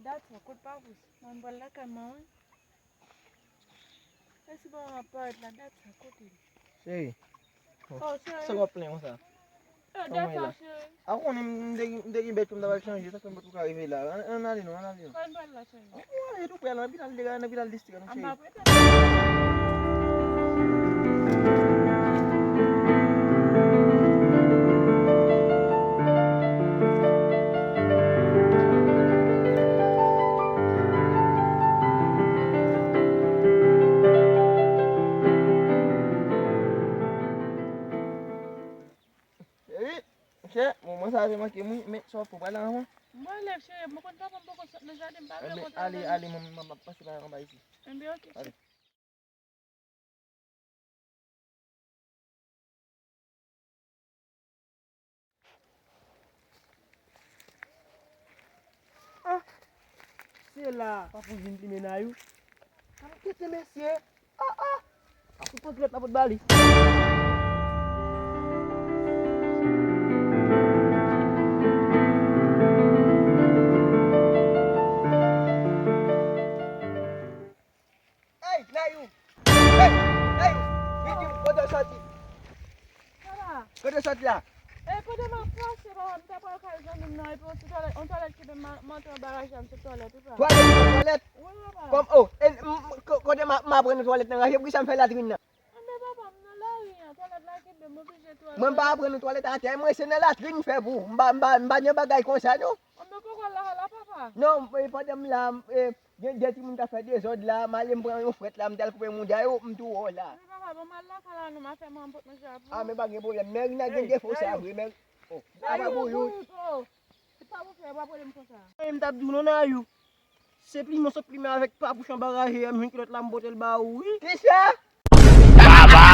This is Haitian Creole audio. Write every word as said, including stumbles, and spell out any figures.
Dat sa, kot Papous? Mwen pral lakay mwen, wi. E si pa mwen ap parèt la, dat sa, kote l? Cheri. Oh, cheri. Sa w ap plenyen konsa? Eh, dat sa, cheri. A konnen m te, m te gen bèt pou m ta pral chanje, sa fè m pa t ka rive la. Ann, ann ale non, ann ale non. Ann pral la, cheri. Ann ale tou prè la, epi l al dega, epi l al distrè nou, cheri. Ann pa prete. Cheri, chè, moman sa a te manke m, wi, men sa w ap fè, w pral la anvan? M prale, cheri, mwen konn papa m poko sot nan jaden, m pa vle monte ale, ale, mwen, m ap pase pa anba isi. Enben, oke, cheri. Ah, se la Papous vin plimen Nayou. Kite mesye. Ah, ah. Papous pran kilòt la pot ba li. Ey, Nayou! Ey, Nayou! Vin di m, kote w soti? Papa. Kote w soti la? E, kote m ap pase, papa, m ta pral kay zanmi m nan, epi yon ti twalèt, yon twalèt kenbe m, m antre anba raje a, m sot twalèt, wi, papa. Twalèt, twalèt? Wi, papa. Kòm, oh, e, m, m, ko-, kote m a, m aprann ou twalèt nan raje, poukisa m fè latrin nan? Anben, papa, m nan lari a, twalèt la kenbe m, oblije twalèt. Mwen m pa aprann ou twalèt atè, mwen se nan latrin m fè pou ou. M pa, m pa, m pa nan bagay konsa, non. Anben, poko la, la, papa. Non, e, pandan m la, e, Gen de timoun k ap fè dezòd la, m ale m pran yon frèt la, m t al koupe mouda yo, m tou wè w la. Men papa, bon, m al lakay la non, m a fè manman pot manje a pou ou. A, men pa gen pwoblèm, Mèrina gen defo sa vre, men, oh, apa Bouyout. Se pa pou fè, pa pwoblèm konsa. Mwen, m t ap di w non, Nayou. Se plimen w sot plimen avèk Papous anba raje a, m jwenn kilòt la, m pote l ba ou, wi. Kisa? Baba!